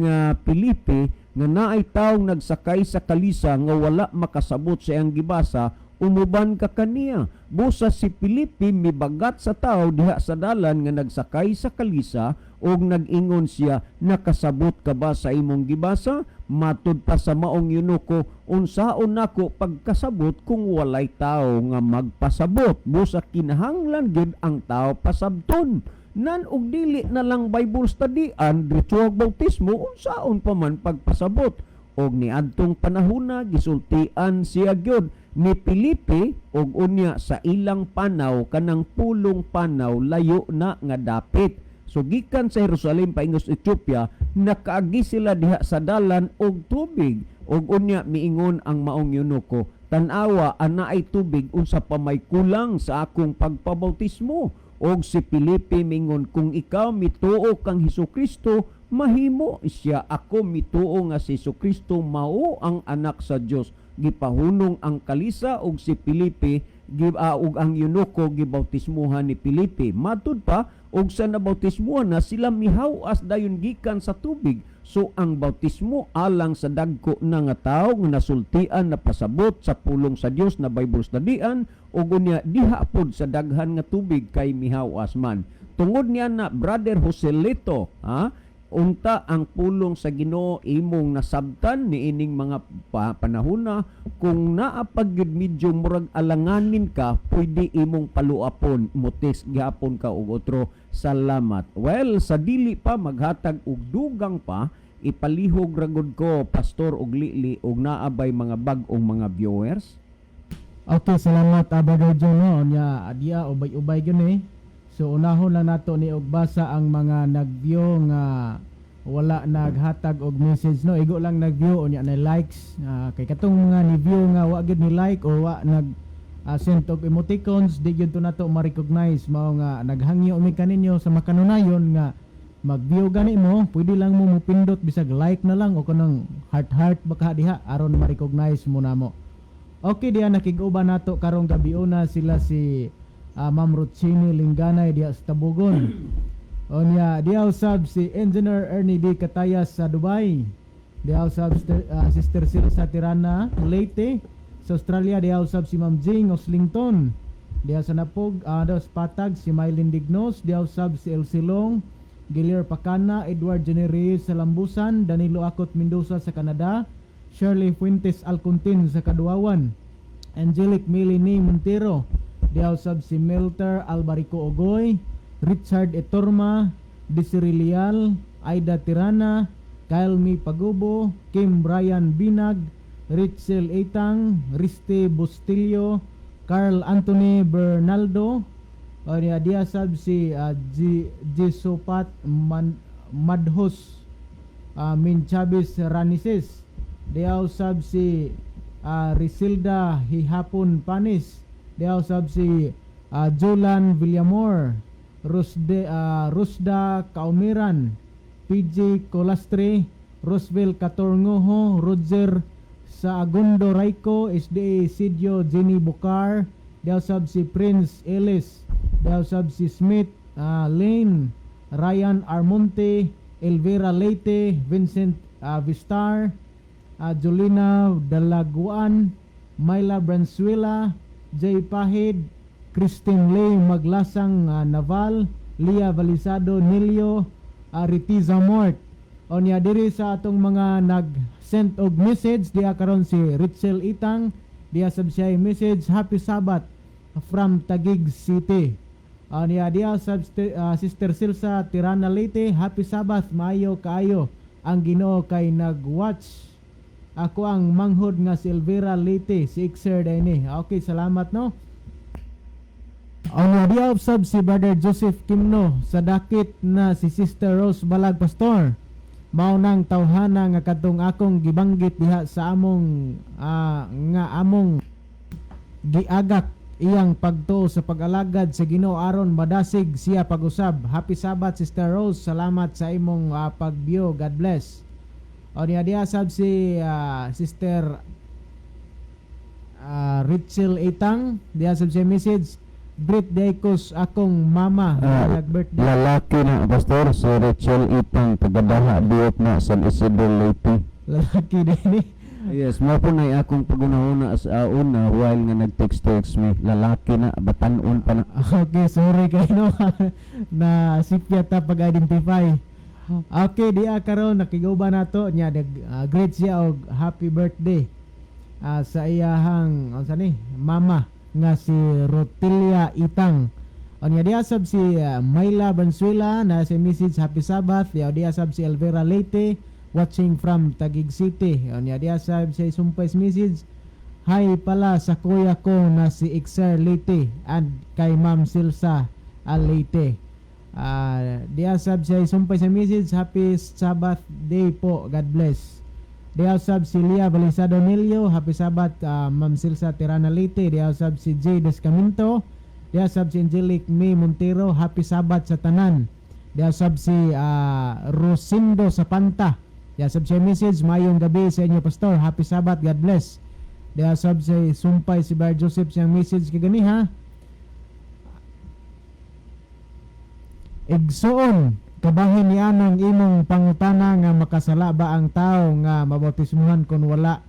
Pilipe nga naay taong nagsakay sa kalisa nga wala makasabot sa iyang gibasa, umuban ka kaniya. Busa si Pilipe mibagat sa tao diha sa dalan nga nagsakay sa kalisa ug nag-ingon siya, "Nakasabot ka ba sa imong gibasa?" Matud pa sa maong eunuko, "Unsaon nako pagkasabot kung walay tao nga magpasabot?" Busa kinahanglan gyud ang tao pasabton. Nan og dili na lang Bible studyan, diretso og bautismo, unsaon pa man pagpasabot? Og niadtong panahona gisultian siya gyud ni Pilipe og unya sa ilang panaw, kanang pulong panaw layo na nga dapit. So gikan sa Jerusalem paingos Ethiopia, nakaagi sila diha sa dalan og tubig. Og unya miingon ang maong eunuko, "Tan-awa, anaay tubig, unsa pa may kulang sa akong pagpabautismo?" Og si Pilipe mingon, "Kung ikaw mituo kang Hesukristo, mahimo." Siya, "Ako mituo nga si Hesukristo mao ang anak sa Dios." Gipahunong ang kalisa og si Pilipe ug ang eunuko gibautismuhan ni Pilipe. Matud pa, og sa nabautismuhan na sila, mihaw-as dayon gikan sa tubig. So ang bautismo alang sa dagko na nga tawo nga nasultian, na pasabot sa pulong sa Dios, na Bible studyan, ug unya diha pod sa daghan nga tubig kay mihaw-as man. Tungod niya na, Brother Joselito, ha, unta ang pulong sa Ginoo imong nasabtan niining mga panahona, kung naa pag gyud medyo murag alanganin ka, pwede imong paluapon, mo-text gihapon ka og otro. Salamat. Well, sa dili pa maghatag og dugang pa, ipalihog ra gud ko, Pastor og Lili, og naa bay mga bag-ong mga viewers. Okay, salamat, Brother John, no. Nya adya ubay-ubay gyud eh. So unahon lang nato ni og basa ang mga nag-view nga wala naghatag og message, no. Igo lang nag-view unya na likes, kay katong mga ni-view nga wa gyud ni like o wa nag send og emoticons, di gyud to nato ma-recognize. Mao nga naghangyo mi kaninyo sa makanunayon nga mag-view gani mo, pwede lang mo mupindot bisag like na lang o kanang heart heart baka diha aron ma-recognize mo namo. Okay, diya nakig-uban nato karong gabi una sila si Ma'am Rutsini Linganay diha sa Tabugon. Onya diha usab si Engineer Ernie D. Katayas sa Dubai. Diha usab Sister Silsa Tirana Leyte sa Australia. Diha usab si Ma'am Jing Oslington. Diha sa Napog, sa Patag si Mylene Dignos. Diha usab si Elsie Long, Gilear Pacana, Edward Generis sa Lambusan, Danilo Akot Mendoza sa Canada, Shirley Fuentes Alcontin sa Kaduawan, Angelic Melanie Montero, diha usab si Melter Albarico Ogoy, Richard Etorma, Desiree Leal, Aida Tirana, Kyle Mi Pagubo, Kim Brian Binag, Richel Etang, Riste Bustillo, Carl Anthony Bernaldo, o niya diha sab si G. Jesopat Madhos, Min Chavez Ranises, diha usab si Risilda Hihapon Panis, diha usab si Jolan Villamor, Rusda Kaumiran, PJ Colastre, Rosville Catorngoho, Roger Saagundo Rayco, SDA Sidio Jenny Bucar, diha si Prince Ellis, diha si Smith Lane, Ryan Armonte, Elvira Leite, Vincent Vistar, Julina Dalaguan, Myla Branzuela, Jay Pahid, Christine Lay Maglasang Naval, Lia Valisado Nilio, Ritiza Mort. Onya diri sa atong mga nag-send og message diha karon si Ritzel Itang, diha sab siya message, "Happy Sabbath from Taguig City." Onya diha sab Sister Silsa Tirana Leyte, "Happy Sabbath, maayo kaayo ang Ginoo kay nag-watch ako ang manghod nga si Elvira Leyte, si Ixer ni." Okay, salamat, no. Ang diha sab si Brother Joseph Kimno, sa dakit na si Sister Rose Balag, "Pastor, mao nang tawhana nga kadtong akong gibanggit diha sa among nga among giagak iyang pagtuo sa pag-alagad sa Ginoo aron madasig siya pag-usab. Happy Sabbath, Sister Rose. Salamat sa imong pag-view. God bless." O niya diha sab si Sister Richel Itang, diha sab siya message, "Greet Daikos akong mama nga nag-birthday." Lalaki na, Pastor, si Rachel Itang, tagadaha diop na San Isidro, Leyte. Lalaki din eh. Yes, mao po na akong pagunahuna sa una while nga nag-text-text me. Lalaki na, batanon pa na. Okay, sorry kay no na sipya ta pag-identify. Okay, diha karon nakiguba nato nya nag greet siya og happy birthday sa iyahang unsa ni mama nga si Rotilia Itang. Onya diha sab si Myla Bansuela na si message, "Happy Sabbath." Diha diha sab si Elvira Leyte, watching from Taguig City. Onya diha sab si Sumpay message, "Hi pala sa kuya ko na si Ixer Leyte and kay Ma'am Silsa Leyte." Diha sab siya sumpay sa message, "Happy Sabbath day po, God bless." Diha sab si Lia Valisado Nilio, "Happy Sabbath, Ma'am Silsa Tirana Leyte." Diha sab si Jay Descaminto. Diha sab si Angelic May Montero, "Happy Sabbath sa tanan." Diha sab si Rosindo Sapanta. Diha sab siya message, "Mayong gabi sa inyo, Pastor. Happy Sabbath, God bless." Diha sab si sumpay si Bar Joseph siyang message kaganiha. "Igsuon, kabahin ni anang imong pangutana nga makasala ba ang tao nga mabautismuhan kung wala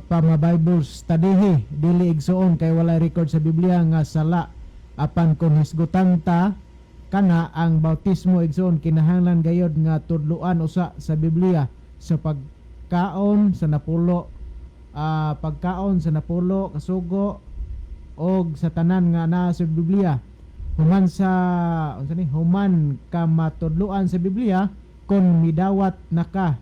pa ma-Bible study? Dili, igsuon, kay wala record sa Biblia nga sala. Apan kung hisgutan ta kana ang bautismo, igsuon, kinahanglan gayod nga tudloan usa sa Biblia sa pagkaon sa napulo kasugo og sa tanan nga naa sa Biblia. Human sa unsa ni human ka matudloan sa Biblia, kon midawat na ka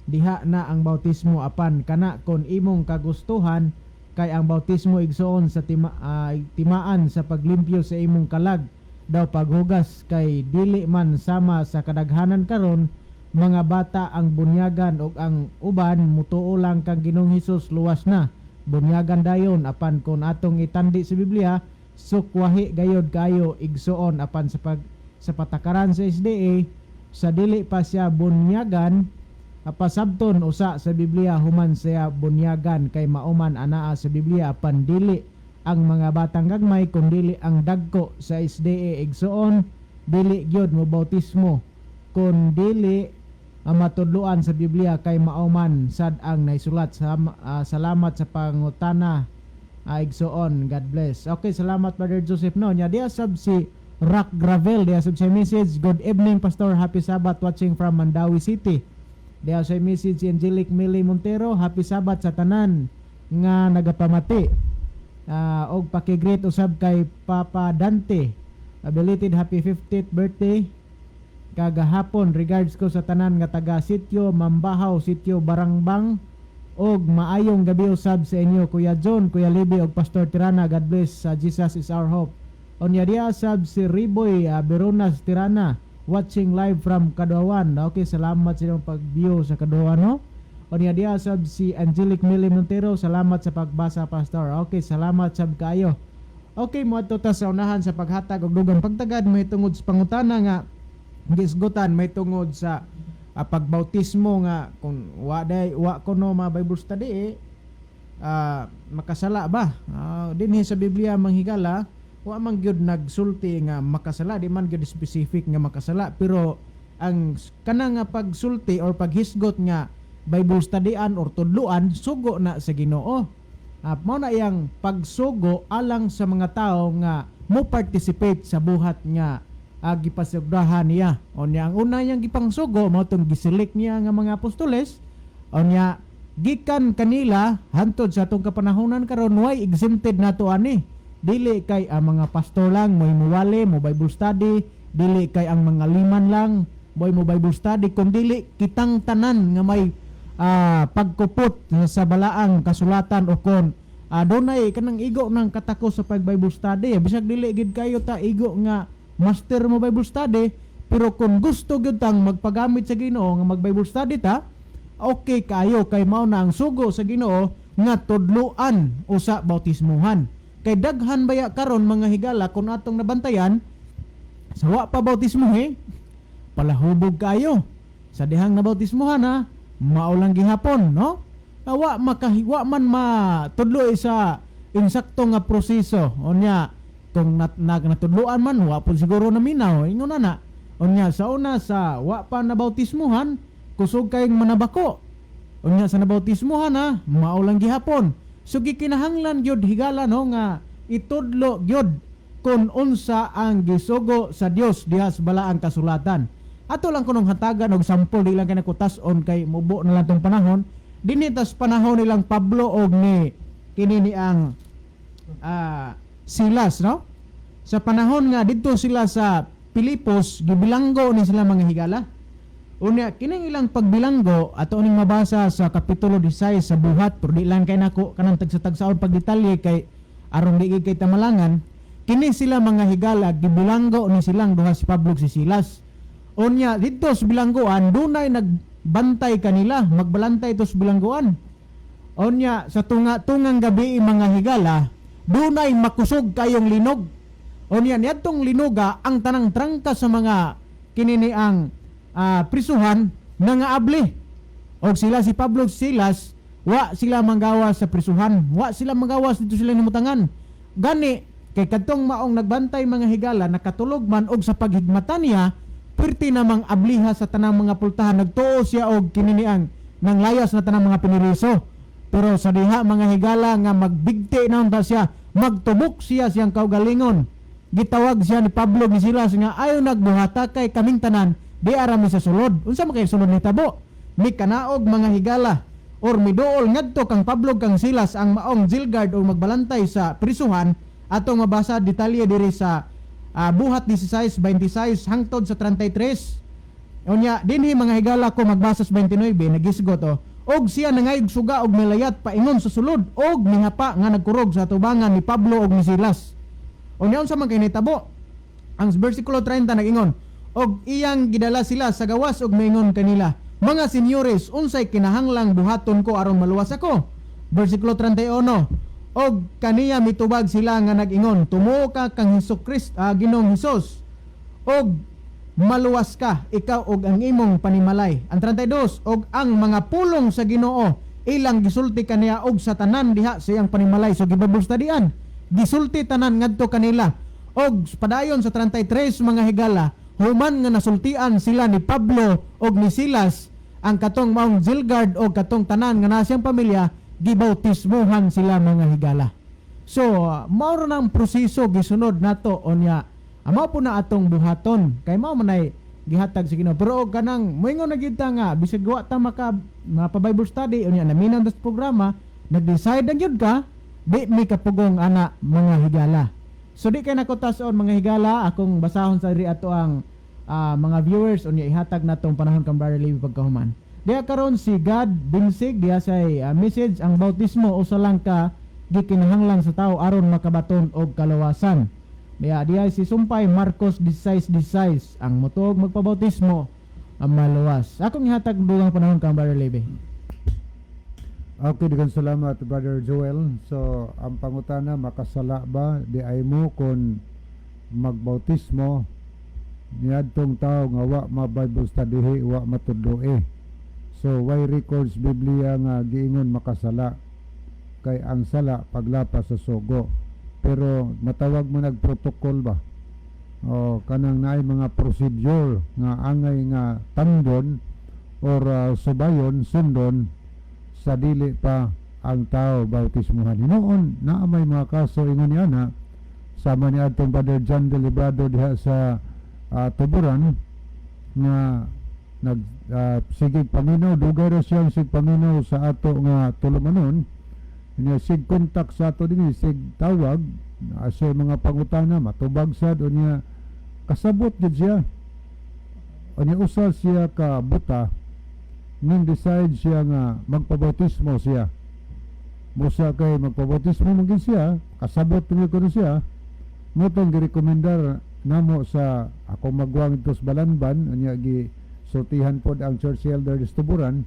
diha na ang bautismo. Apan kana kon imong kagustuhan, kay ang bautismo, igsuon, sa timaan sa paglimpyo sa imong kalag daw paghugas, kay dili man sama sa kadaghanan karon, mga bata ang bunyagan ug ang uban mutuo lang kang Ginoong Hesus, luwas na, bunyagan dayon. Apan kon atong itandi sa Biblia, sukwahi gayod kayo, igsuon. Apan sa patakaran sa SDA, sa dili pa siya bunyagan, pasabton usa sa Biblia human siya bunyagan, kay mauman anaa sa Biblia. Apan dili ang mga batang gagmay kun dili ang dagko sa SDA, igsuon, dili gyud mo bautismo kun dili ang matudloan sa Biblia, kay mauman sad ang naisulat. Salamat sa pangutana, igsuon. God bless." Okay, salamat, Brother Joseph, no. Nya diha sab si Rock Gravel, diha sab siya message, "Good evening, Pastor. Happy Sabbath, watching from Mandaue City." Diha siya message si Angelic Millie Montero, "Happy Sabbath sa tanan nga nagapamati. Og paki-greet usab kay Papa Dante. A belated happy 50th birthday kagahapon. Regards ko sa tanan nga taga Sitio Mambahaw, Sitio Barangbang, og maayong gabi usab sa inyo, Kuya John, Kuya Libby og Pastor Tirana. God bless sa Jesus is our hope." Onya diha sab si Riboy Beronas Tirana, watching live from Kaduawan. Okay, salamat sa inyong pag-view sa Kaduawan, no. Onya diha sab si Angelic Millie Montero, "Salamat sa pagbasa, Pastor." Okay, salamat sab kaayo. Okay, moadto ta sa unahan sa paghatag og dugang pagtagad mahitungod sa pangutana nga gisgutan mahitungod sa pagbautismo nga kung wa day wa kuno ma Bible study eh, makasala ba? Dinhi sa Biblia, manghigala, wa man gyud nagsulti nga makasala, di man gyud specific nga makasala, pero ang kana nga pagsulti or paghisgot nga Bible studyan or tudluan, sugo na sa Ginoo. Mao na iyang pagsugo alang sa mga tao nga mo participate sa buhat nga gipasugdahan niya. Unya ang una niyang gipangsugo mao tong giselect niya nga mga apostoles. Unya gikan kanila hantod sa atong kapanahonan karon, way exempted nato ani. Dili kay ang mga pastor lang mo'y muwali mo Bible study, dili kay ang mga layman lang mo'y mo Bible study, kun dili kitang tanan nga may pagkupot sa balaang kasulatan o kon dunay kanang igo ng katako sa pag Bible study. Bisag dili gid kayo ta igo nga master mo Bible study, pero kung gusto gyud tang magpagamit sa Ginoo nga mag Bible study ta, okay kayo, kay mao na ang sugo sa Ginoo nga tudluan usa bautismuhan. Kay daghan baya karon, mga higala, kung atong nabantayan sa wa pa bautismo palahubog kayo. Sa dihang nabautismuhan ha, mao lang gihapon, no? Wa makahiwa man matudlo sa insakto nga proseso. Unya kung natudloan man, wa pud siguro naminaw ingon na. Unya sa una, sa wa pa nabautismuhan, kusog kayong manabako. Unya sa nabautismuhan ha, mao lang gihapon. So gikinahanglan gyud, higala, no, nga itudlo gyud kung unsa ang gisugo sa Dios diha sa balaang kasulatan. Ato lang kunong hatagan og sample, di lang kay nakutas-on kay mubo na lang tong panahon. Dinhi tas panahon nilang Pablo og ni kini ni ang Silas, no? Sa panahon nga didto sila sa Pilipos, gibilanggo ni sila, mga higala. Unya kining ilang pagbilanggo ato ning mabasa sa kapitulo 16 sa Buhat, pero di lang kay nako kanang tagsa-tagsaon pagdetalye kay aron di kay tamalangan. Kini sila, mga higala, gibilanggo ni silang duha, si Pablo ug si Silas. Unya didto sa bilanggoan dunay nagbantay kanila, magbalantay ito sa bilanggoan. Unya sa tunga-tungang gabi, mga higala, dunay makusog kayong linog. Unya niadtong linuga, ang tanang trangka sa mga kinini ang prisuhan nangaabli. Og sila si Pablo ug Silas, wa sila manggawas sa prisuhan, wa sila manggawas dito sila nimutangan. Gani kay kadtong maong nagbantay, mga higala, nakatulog man, og sa paghigmata niya perti namang abliha sa tanang mga pultahan, nagtuo siya og kinini ang nang layas na tanang mga piniriso. Pero sa diha, mga higala, nga magbigti na unta siya, magtubok siya siyang kaugalingon, gitawag siya ni Pablo ni Silas nga ayo nagbuhata kay kaming tanan di arami sa sulod. Unsa man kay sulod nitabo? Mikanaog, mga higala, or miduol ngadto kang Pablo kang Silas ang maong jail guard o magbalantay sa prisuhan. Atong mabasa detalye diri sa Buhat 16:26 hangtod sa 33. Unya dinhi, mga higala, ko magbasa sa 29, nagisgot oh. Og siya nangayog suga og milayat paingon sa sulod og mihapa nga nagkurog sa tubangan ni Pablo og ni Silas. Unya unsa man kay nitabo? Ang versikulo 30 nag-ingon, og iyang gidala sila sa gawas og maingon kanila, "Mga senyores, unsay kinahanglang buhaton ko aron maluwas ako?" Versikulo 31, og kaniya mitubag sila nga nag-ingon, "Tumuo ka kang Hesus Kristo, Ginoong Hesus, og maluwas ka, ikaw og ang imong panimalay." Ang 32, og ang mga pulong sa Ginoo ilang gisulti kaniya og sa tanan diha sa iyang panimalay. So gi-Bible studyan. Gisulti tanan ngadto kanila. Og padayon sa 33, mga higala, human nga nasultian sila ni Pablo og ni Silas, ang katong maong jail guard og katong tanan nga nasiyang pamilya, gibautismuhan sila, mga higala. So, mao ra nang proseso gisunod nato. Unya mao po na atong buhaton kay mao man ay gihatag sa Ginoo. Pero og kanang moingon na gyud ta nga bisag wa ta maka mapa Bible study, unya naminaw ta sa programa, nag-decide na gyud ka, di mi kapugong ana, mga higala. So di kay nako tas-on, mga higala, akong basahon sa diri ato ang mga viewers, unya ihatag natong panahon kang Brother Levi pagkahuman. Diha karon si God Binsig diha say message, ang bautismo usa lang ka gikinahanglan sa tao aron makabaton og kalawasan. Diha diha si Sumpay, Marcos 16:16, ang motuog magpabautismo ang maluwas. Akong ihatag dugang panahon kang Brother Levi. Okay, daghang salamat, Brother Joel. So, ang pangutana, makasala ba diay mo kung magbautismo niadtong tao nga wa ma Bible study, wa matudloe? So, way records Biblia nga giingon makasala kay ang sala paglapas sa sugo. Pero matawag mo nag-protocol ba? O kanang naay mga procedure nga angay nga tandon or subayon, sundon sa dili pa ang tao bautismuhan. Hinuon naa may mga kaso ingon ni ana, sama ni atong Brother John Del Librado diha sa Tuburan nga nag sigig paminaw, dugay ra siyang sig paminaw sa ato nga tulumanon niya, sig contact sa ato dinhi, sig tawag naa siya mga pangutana, matubag sad unya kasabot gid siya. Unya usa siya ka buta ning decide siya nga magpabautismo siya. Busa kay magpabautismo man gid siya, kasabot ni kuno siya, mao tong girekomendar namo sa akong magwang dito sa Balanban. Unya gi sultihan pod ang church elder sa Tuburan,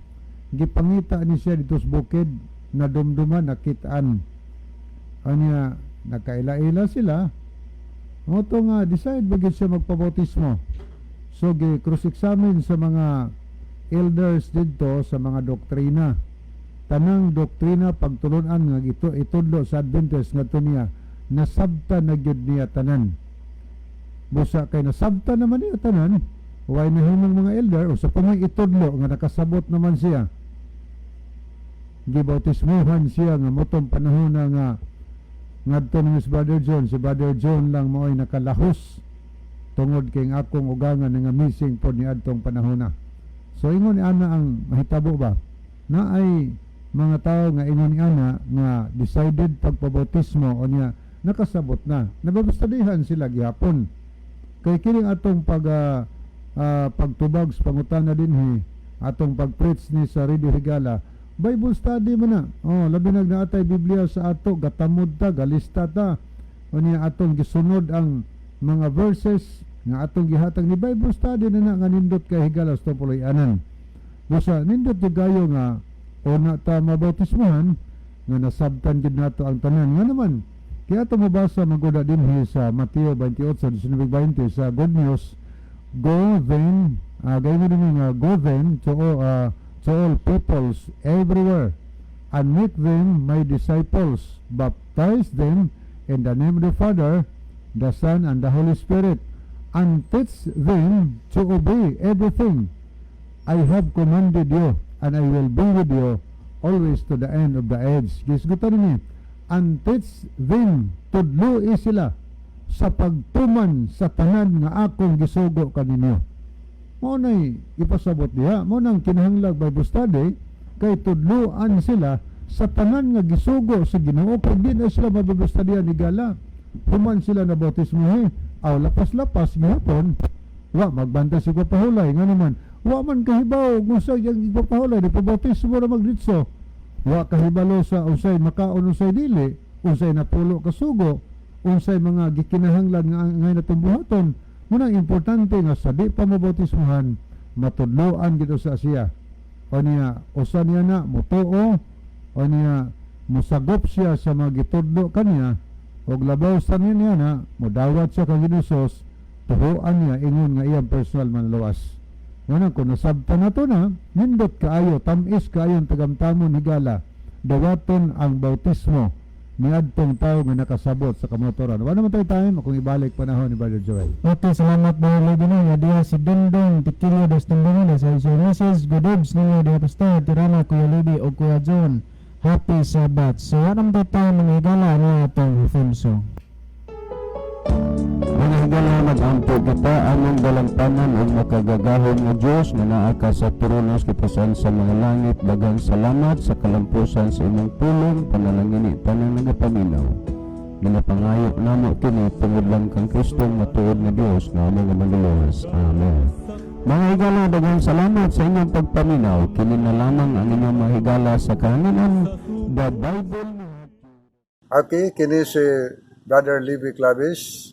gipangita ni siya dito sa bukid, nadumduman, nakitaan anya, nagkaila-ila sila. Mao to nga decide ba gid siya magpabautismo. So gi cross examine sa mga elders didto sa mga doktrina, tanang doktrina, pagtulunan nga ito itudlo sa Adventist ngadto niya, nasabta na gyud niya tanan. Busa kay nasabta naman niya tanan, way nahimong mga elder o sa pamay itudlo nga nakasabot naman siya, gibautismuhan siya nga motong panahon na nga ngadto ni Miss Brother John. Si Brother John lang mao'y nakalahos tungod kay ang akong ugangan nga missing pod ni adtong panahon na. So ingon ni ana ang mahitabo ba na ay mga tao nga ingon ni ana nga decided pagpabautismo o niya nakasabot na, nababastadihan sila gihapon. Kay kining atong pagtubag sa pangutana dinhi, atong pag-preach ni sa Radio Higala, Bible study man na. Oh, labi nag naatay Biblia sa ato, gatamod ta, galista ta. Unya atong gisunod ang mga verses nga atong gihatag ni Bible study na na nga nindot kay higala sa puloy-anan. Busa nindot gyud kayo nga una ta mabautismohan nga nasabtan gyud nato ang tanan nga naman. Kaya ato mabasa maguda dinhi sa Mateo 28:19-20 sa Good News, "Go then," gayon din nga, "Go then to all peoples everywhere and make them my disciples. Baptize them in the name of the Father, the Son, and the Holy Spirit, and teach them to obey everything I have commanded you, and I will be with you always to the end of the age." Gisgutan ni, and teach them, tudloi sila sa pagtuman sa tanan nga akong gisugo kaninyo. Mao nay ipasabot diha, mao nang kinahanglag Bible study kay tudluan sila sa tanan nga gisugo sa Ginoo, kay di na sila mabibustadian ni gala. Human sila na bautismo aw lapas-lapas gihapon wa magbantay sa pahulay nga naman wa man kahibaw kung sa iyang ipapahulay, di pabautismo ra magditso, wa kahibalo sa unsay makaon, unsay dili, unsay napulo ka sugo, unsay mga gikinahanglan nga ngay natong buhaton. Muna importante nga sa di pa mabautismohan, matudloan gid sa siya o niya usa niya na mutuo o niya musagop siya sa mga gitudlo kaniya, og labaw sa niya na modawat siya kang Hesus, tuhuan niya ingon nga iyang personal manluwas. Muna kung nasabtan na to na, nindot kaayo, tamis kaayo ang tagamtamon, higala, dawaton ang bautismo niadtong tao nga nakasabot sa kamatuoran. Wala naman tayo time akong ibalik panahon ni Brother Joel. Okay, salamat, Brother Levi no. Nga diha si Dondong Tikilio des Tundungan sa si Mrs. Good ninyo diha, Pastor Tirana, Kuya Levi o Kuya John. Happy Sabbath. So, anong tayo mga higala niya atong theme song? Mga higala, mag-ampo kita. Among dalampanan ug makagagahom nga Dios nga naa ka sa trono kipasan sa mga langit, daghang salamat sa kalampusan sa imong pulong panalangini tanan nagapaminaw. Ginapangayo namo kini tungod lang kang Kristo, matuod nga Dios nga among manluluwas. Amen. Mga higala, daghang salamat sa inyong pagpaminaw. Kini na lamang ang inyong mga higala sa kahanginan, The Bible. Okay, kini si Brother Levi Clavis.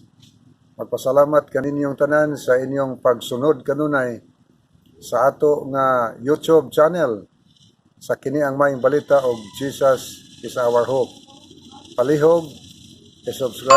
Magpasalamat kaninyong tanan sa inyong pagsunod kanunay sa ato nga YouTube channel. Sa kini ang maayong balita og Jesus is our hope. Palihog, i-subscribe.